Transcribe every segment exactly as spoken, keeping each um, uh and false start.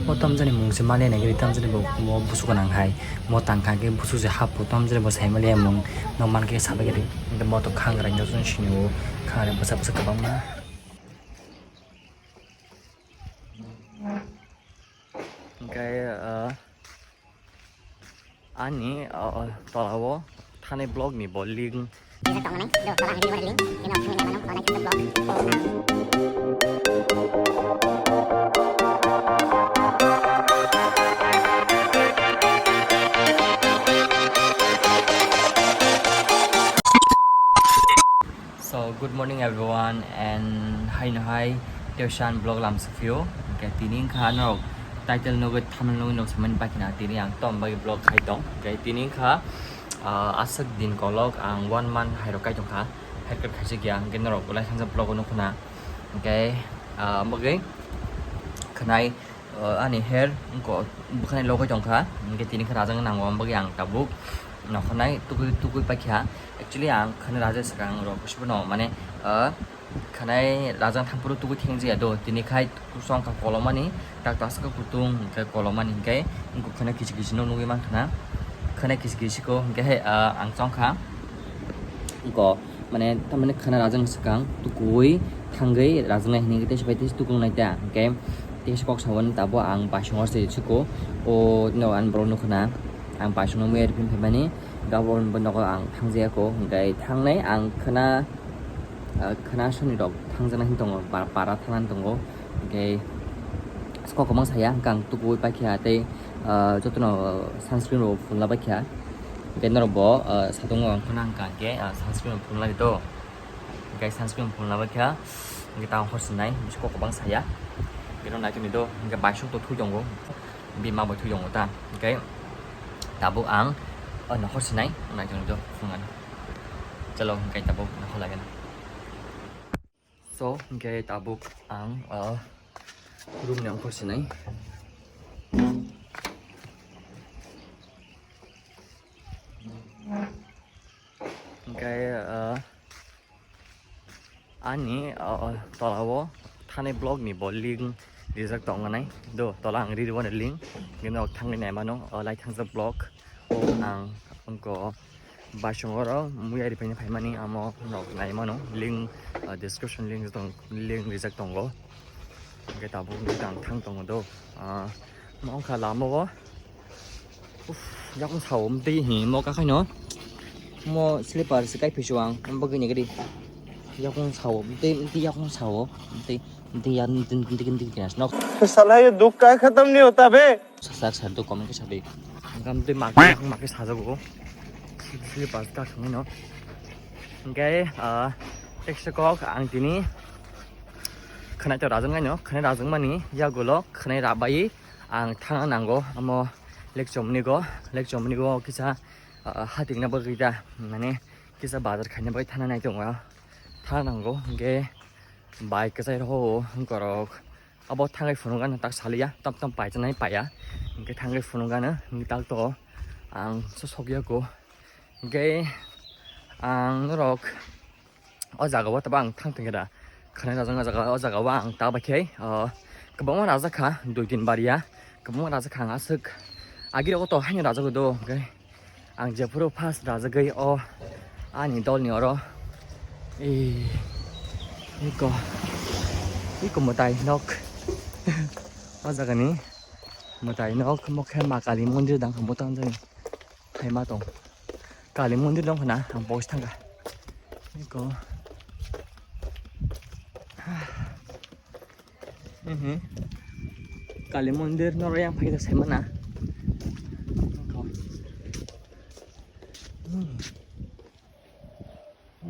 Mo tamjani mung se maliya nai giri tamjani bo mo busu gwnang hai. Mo tang kha khe busu se hap bo tamjani bo sai maliya mung no man khe sabai giri. Mo to khangrang no sini o khangrang bwsa bwsa kwbangma. Hingke, ah, ani, ah, tola o thani blog ni bo link. So, good morning everyone, and hai no hai Teosan vlog lam sufio. Hingke tini wngkha norok title nugui thumbnail nugui nok samani bakina tini ang tom bai vlog khai tong. Hingke tini wngkha, ah, aswk din kolok ang one month hai rok kai tongkha. Haircut khaisik ya, hingke norok belai thangsa vlog o nukho na. Hingke, ah, bagwi khwnai O, ani hair wngkha bwkhani logwi tongkha, hingke tini khe rajak nango, omo bagwi ang tabuk nokharnai tugui tugui paikha. Actually, ang khani rajak swkang rok bwswkno, mane, o, khani rajak thangphuru tugui thengjakya do, tini khai kuchuk wngkha kolomani, tak tak aswk kutung hingke kolomani hingke wngkha khani kisi kisi no nugui mankha na, khani kisi kisi ko hingke hai, o, ang chongkha wngkha. Mane, tamani khana rajang swkang tukui thangwi rajang nai hinwi tei se bai tei se tukung nai ta. Hingke tei se kok sabo tabo ang paisong se chiko. O no ang borok nukho na. Ang paisong no muya ripin phaimani gabo bo nogo ang thangjaya ko. Hingke thangnai ang khana, ah, khana soni rok thangjaknai hin tongo, pa-, para thangna tongo. Hingke kok kwbang saya hingke ang tukui paikha tei, ah, jotono sunscreen rok phunla baikha. Hingke norok bo, ah, satung o ang khana hingka hingke, ah, sunscreen rok phunla rito. Hingke sunscreen phunla baikha. Hingke tang hor sinai, bisi kok kwbang saya. Hingke norok naitok ni do, hingke baisok to thui tongo. Bima bo thui tongo ta. Hingke tabuk ang, oh, nokor sinai, naitok ni do, phungan. Chalo, hingke tabuk nokor lagena. So, hingke tabuk ang, ah, room ni ongkhor sinai. Hingke, ah, ani, ah, tola o thani blog ni bo link rijak tongnai. Do, tola ang riri wani link. Hingke nok thangwi nai mano, ah, lai thangsa blog. O ang wngkha o baisong oro muya ripaina phaimani amo nok nai mano link, ah, description link tong, link rijak tongo. Hingke tabuk hingke ang thang tongo do. Ah, mo wngkha lama o. Uff, yakung sao mtwi hi mo kakhai no. Mo slipper se kai phisu ang, bagwi ni gari. Yakung sao mtwi, mtwi yakung sao mtwi, mtwi ya, mtwi, mtwi, mtwi, mtwi, nok. साला ये दुख का खत्म नहीं होता बे। Sasak sar do comment khe sabi. Ang kam twi mak mak mak khe sajago. Sili pas ta thangwi no. Hingke, ah, text kok ang tini khwnai to rajang nai no, khwnai rajang mani yagulo khwnai rabai ang thangna nango. Amo lecture mani go, lecture mani go kisa, ah, hating na bagwi ta, mane kisa bazar khaina bagwi thana nai tongo. Thang nango hingke bike kisa rw borok. Abo thangwi phunukgano tak saliya, tam tam paichanai paiya. Hingke thangwi phunukgano, hingke tak to ang sosok yago. Hingke ang norok o jaga o tabo ang thang thang khe da. Khwnai rajak o jaga, o jaga o ang ta bai khe, o, kwbangma rajak kha, dui tin bar ya. Kwbangma rajak kha ang aswk. Agi rogo to haino rajak do, hingke Ang jephuru first rajagwi o ani dolni oro. Ei, iko, iko mwtai nok. O jagani mwtai nok, mo khe ma Kali mondir dang, mo tang jani. Hai ma tong. Kali mondir dong khna, ang pos thangkha. Iko. Mhm. Kali mondir noro yang phai sai mana. Hmm.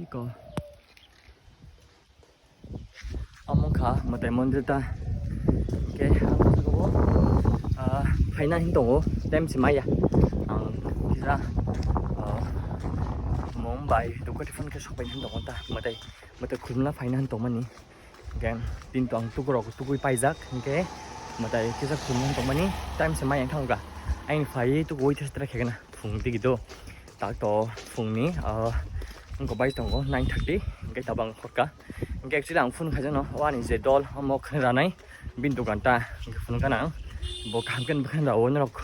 Iko. Omo kha mwtai mondir ta. Ke ang ko, ah, phaina hin tongo. Time se maya. Ang kisa, ah, Mumbai Dukati phone ke sok pai hin tongo ta. Mwtai, mwtai khulumna phaina hin tongmani. Hingke tin tong tukurok tukui paijak, hingke mwtai kisa khulumung tongmani time se mai ang thangkha. Aini phai tuku wait stra khegena phung tigi do. Tak to phungni, ah, wngkha bai tongo nine thirty, hingke tabang khorka. Hingke actually ang phone khaijano, o ani je dol, omo khna ranai, bin dogan ta, hingke phone kana ang. Bo kaham khe bwkha da o norok.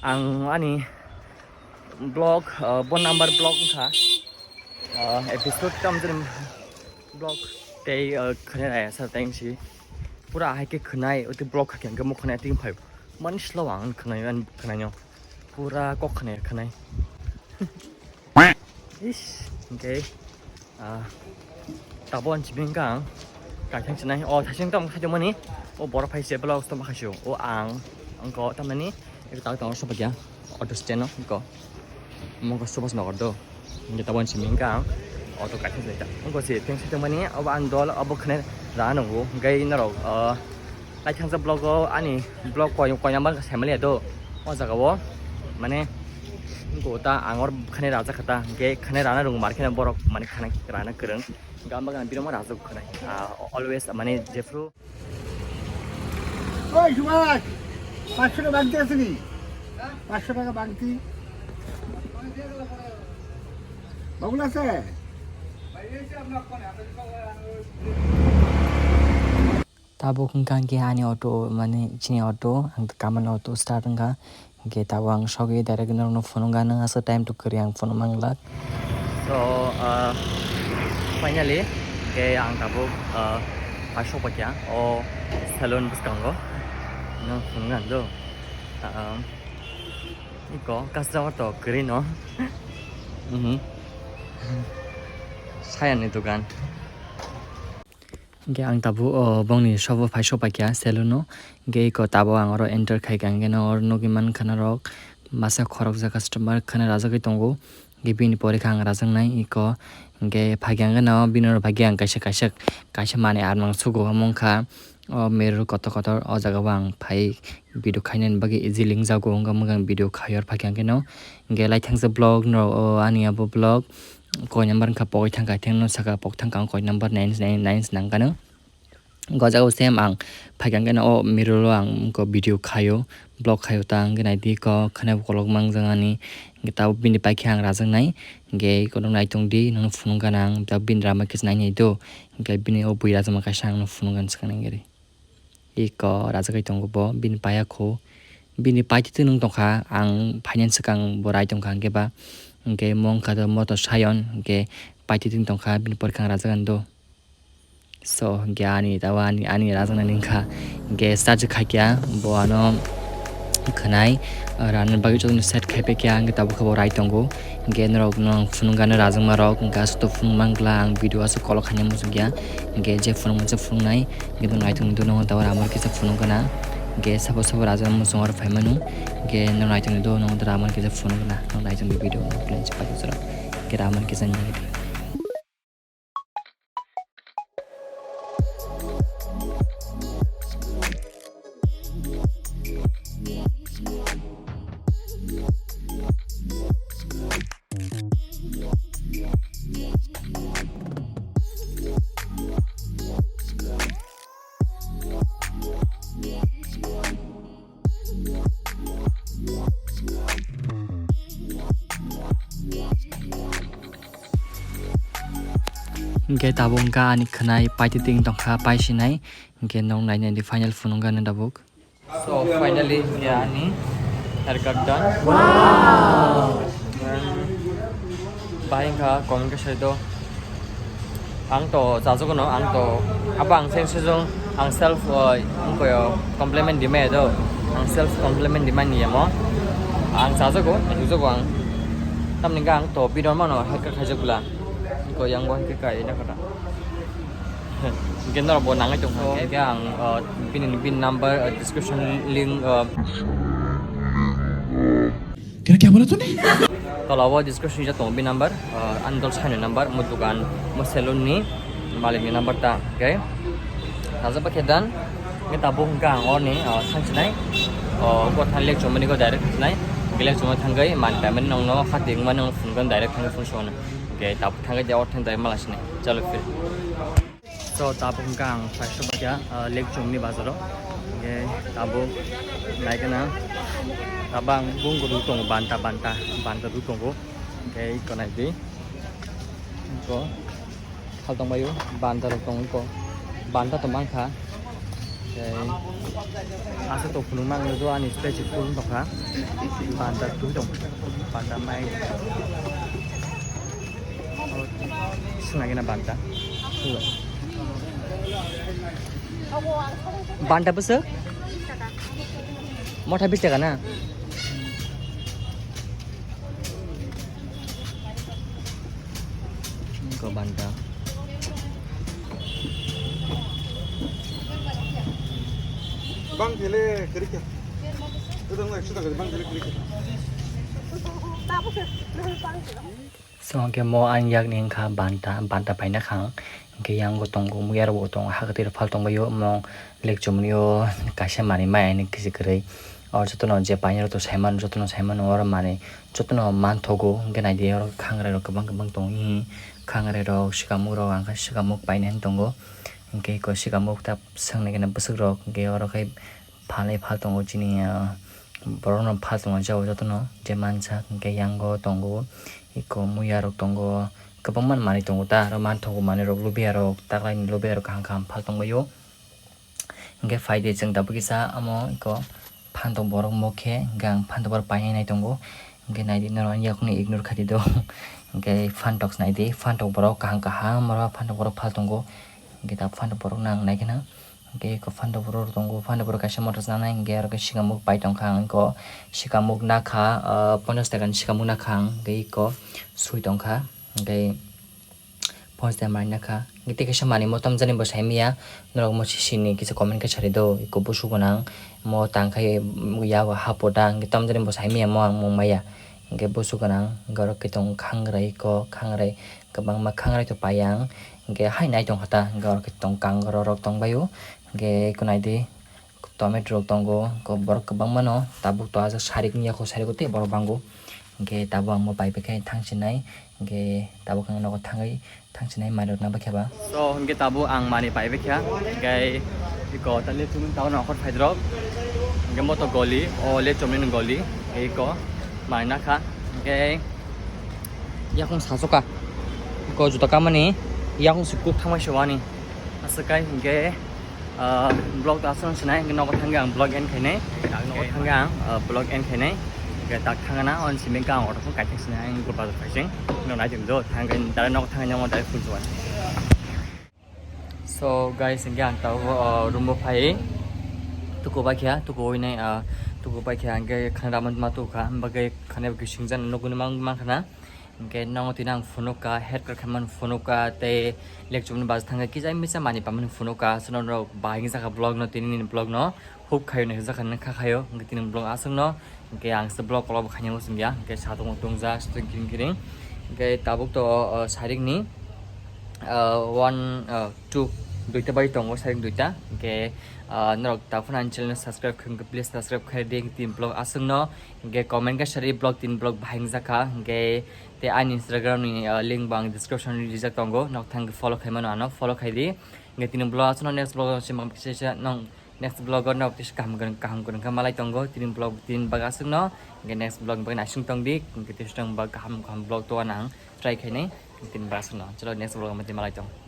Ang ani vlog, uh, bo number vlog wngkha. Uh, episode tam jani vlog tei, uh, khwnai raya sa tei si. Pura hai khe khwnai, uti vlog kha khe mo khwnai ting phai. Man slow ang khwnai, an khwnai no. Pura kok khwnai khwnai. Ish, okay. Ah, tabuk ang simi wngkha ang kaithang sinai. O thaising tamo khaitongmani. O borok phai se vlog tamo khaisio. O ang, ang ko tamani. Eko tak tamo sopak ya. Auto stand no ko. Mongko sopak no do. Hingke tabuk ang simi wngkha ang. Auto kaithang sinai ta. Mongko se theng sitongmani. Obo ang dol obo khne ra nungo. Hingke norok, ah, Lai thangsa vlog o ani vlog koi, koi number khe saimaliya do. O jaga o mane go ta ang or khane raja khata, hingke khane rana rung mar kheno borok mane khana rana kwrwng. Gam bagan biroma raja khana. Ah, always mane jefru. Oi, Subhash, পাঁচশো টাকা বাংতি আছে নি? পাঁচশো টাকা বাংতি। বাবুল আছে? Tabuk wngkha hingke ani auto, mane chini auto, ang kamani auto start wngkha. Hingke tabuk ang sogwi direct norokno phunukha, nwng aswk time to kwrwi ang phunuk manglak. So, uh, finally, hingke ang tabuk, uh, paisok paikha o salon bwskango. Nwng phunukha do. Um, iko customer to kwrwi no. Mhm. Sayani dogan. Hingke ang tabuk o bongni shop o phai sok paikha salon o. Hingke eko tabuk ang oro enter khaikha, hingke no oro nugwi mankha norok masa khoroksa customer khana rajagwi tongo. Hingke bini pore khe ang rajaknai eko. Hingke phaikha hingke no bini oro phaikha ang kaisa kaisa kaisa manwi armang sugo omo wngkha o mirror kotor kotor. O jaga o ang phai video khainani bagwi easy link jago, wngkha mwkhang video khai or phaikha hingke no. Hingke lai thangsa vlog no o ani abo vlog. Koi number wngkha pogwi thangkha, thengno saka pok thangkha ang koi number nine nine nine nangkha nw. Go jaga o same ang phaikha hwnkhe no o mirror o ang ko video khaio, vlog khaio ta hwnkhe naidi ko khwnai ukolok mangjak ani. Hwnkhe tabuk bini paikhe ang rajaknai, hwnkhe kono naitongdi, nono phunukgana ang tabuk bini rama kisa nainai do, hwnkhe bini o bui rajama kaisa ang phunukgana swkang nai gari. Iko rajakai tongo bo, bini paya kho, bini paititwng tongkha, ang phainani swkang bo rai tongkha, hwnkhe ba, hwnkhe mo wngkha do moto Sion, hwnkhe paititwng tongkha, bini porikha ang rajakani do. So, hwnkhe ani, tabo ani, ani rajaknani wngkha, hwnkhe charge khaikya, bo ano khwnai, rana bagwi jotono set khaipaikya, hwnkhe tabuk khe bo rai tongo. Hwnkhe norokno ang phunukgana rajakmarok, hwnkhe aswkto phunuk mangla ang video aswk kolok khaina muchungya. Hwnkhe je phunukmani se phunuknai, hwnkhe nwng naitongdi nwng tabo ramar kisa phunukgana. Hwnkhe sabo sabo rajakma muchungo aro phaimano. Hwnkhe nwng naitongdi nwng tabo ramar kisa phunukgana. Nwng naitongdi video, hwnkhe ramar kisa nini. Hwnkhe tabuk wngkha ani khwnai paititwng tongkha paisinai, hwnkhe nwng nainai di final phunukgana tabuk. So finally, hwnkhe ani haircut done. Wow! Bahai wngkha comment khe sai do. Ang to chajago no, ang to abo ang seng sejong, ang self, uh, ang koyo compliment di maya do, ang self compliment di mani yamo, ang chajago, naitukjago ang, tamni hwnkhe ang to bidor mano haircut khaijak bwla, ko yang bo haircut kai na kata. Hwnkhe norok bo nangwi tongkha, hwnkhe ang, uh, bini, bini number, uh, description link, uh, Kena kya bola tune? Tola o description rijak tongo bini number, uh, ani dol saini number, mo dukan, mo salon ni malik ni number ta, okay? Rajak ba khe dan, nge tabuk hwnkha ang orni, uh, thang sinai, uh, go thang lek chomani go direct thang sinai, lek chomani thangwi man payment nongno khating mani nong phone go direct thang phone sona, okay? Tabuk thangwi de or thang direct mala sinai, chalo phir. So, tabuk hwnkha ang paisa bakya, ah, Lekchomni bazaro. Hwnkhe tabuk naikhe na, tabang bung kudu tongo, banta, banta, banta du tongo. Hwnkhe iko naidi. Iko khal tongbaio, banta rok tongo iko. Banta to mankha. Tei asa tok phunuk mang do ani special phul tongkha. Banta tu tong. Banta mai. Swnai gana banta. Banta bwswk? Motha bish taka na? Ko banta. Bang kele kerikya. Itu nggak ekso taka bang kele kerikya. So hwnkhe mo ani yakni wngkha banta, banta paina khang. Hwnkhe yango tongo, muyarok bo tongo, hakhe tei phal tongbaio, omo lake chomoni o kaisa manwi maya hinwi kisi kwrwi. O jotono je painai rok to saimano, jotono saimano oro manwi, jotono manthogo. Hwnkhe naidi oro khangrai rok kwbang kwbang tongo, khangrai rok, sikamuk rok, ang khe sikamuk painai hinwi tongo. Hwnkhe eko sikamuk ta swngnai gana bwswk rok, hwnkhe oro khe phalwi phal tongo chini, ah, borokno phal tongo jagao jotono je mansa, hwnkhe yango tongo, eko muyarok tongo, kwbangma manwi tongo ta, aro manthogo manwi rok, lubiyarok, taklaini lubiyarok kaham kaham phal tongbaio. Hwnkhe phaidi chwng tabuk kisa omo eko phantok borok mokhe, hwnkhe ang phantok borok painai nai tongo, hwnkhe naidi norok ani yakungno ignore khaidi do, hwnkhe phantok naidi, phantok borok kaham kaham oro phantok borok phal tongo, hwnkhe ta phantok borokno ang naikheno. Hwnkhe eko phantok borok tongo, phantok borok kaisa motor chanai, hwnkhe aro khe sikamuk pai tongkha ang, eko sikamuk nakha, ah, ponchash taka ni sikamuk nakha ang, hwnkhe eko sui tongkha, hwnkhe ponchash taka manwi nakha. Hwnkhe tei kaisa manwi mo tamjani bo saimanya, norok mo sisini kisa comment khe sari do, eko busu gwnang, mo tangkhai yago hapo da, hwnkhe tamjani bo saimanya mo ang mung maya. Hwnkhe busu gwnang, hwnkhe oro khe tongo khangrai, eko khangrai, kwbangma khangrai to pai ang, hwnkhe hai nai tongkha ta, hwnkhe oro khe tong kangrok rok tongbaio, hwnkhe eko naidi tomato rok tongo, borok kwbangma no tabuk to aswk sarik wngya kho, sariko tei borok bango, hwnkhe tabuk ang bo pai paikhe thang sinai, hwnkhe tabuk ang nogo thangwi. Thang sinai manwi rok nang baikha ba. So, hwnkhe tabuk ang manwi pai baikha. Hwnkhe eko ta late chomni tabuk nongkhor phaidrok. Hwnkhe moto goli, o late chomni ni goli. Hwnkhe eko manwi nakha. Hwnkhe yakung sasoka. Eko juta kamani yakung si kuk thangbai se wani. Aswk kai hwnkhe Ah, vlog ta aswk sinai, hwnkhe nogo thangwi ang vlog end khainai. Nogo thangwi ang, ah, vlog end khainai. Hwnkhe tak thangna, on simi ang auto phone kaithak sinai, ang gura bazar phaising. No nai tong do, thangwi, dara nogo thangwi, nogo dara phone chuan. So, guys, hwnkhe ang tao, ah, room o phai. Tuku bai kha, tuku oi nai, ah, tuku bai kha, hwnkhe khana ramen ma tuku kha, bagwi khana bai khe singjan nugwi mang, mang khana. Hwnkhe nogo tini ang phunukha, hair cut khaimani phunukha, tei lecture ni baja thangkha, kisa misa manwi pamani phunukha, chwng norok bahai wngjakha vlog no, tini ni vlog no hub khayo, naijakha nang kha khayo, hwnkhe tini vlog aswk no, hwnkhe ang se vlog kolok bo khaina muchung ya, hwnkhe satung tongjak, satung kiring kiring, hwnkhe tabuk to, o, sarik ni, o, one, o, two, duita bai tongo, sarik duita, hwnkhe, o, norok tabuk phano ani channel no subscribe khaikhe, please subscribe khai di, tini vlog aswk no, hwnkhe comment khe sari vlog, tini vlog bahai wngjakha, hwnkhe Tei ani Instagram ni, ah, link bo ang description ni rijak tongo, nok thang follow khai mano ano, follow khai di. Hwnkhe tini vlog aswk no next vlog o se mam kisa se nong next vlog o nok tisa kaham kwrwng kaham kwrwng khe malai tongo. Tini vlog tini bag aswk no, hwnkhe next vlog ni bagwi naising tong di, hwnkhe tisa tong bag kaham kaham vlog to ang try khai nai, tini bag aswk no. Chalo next vlog o malai tong.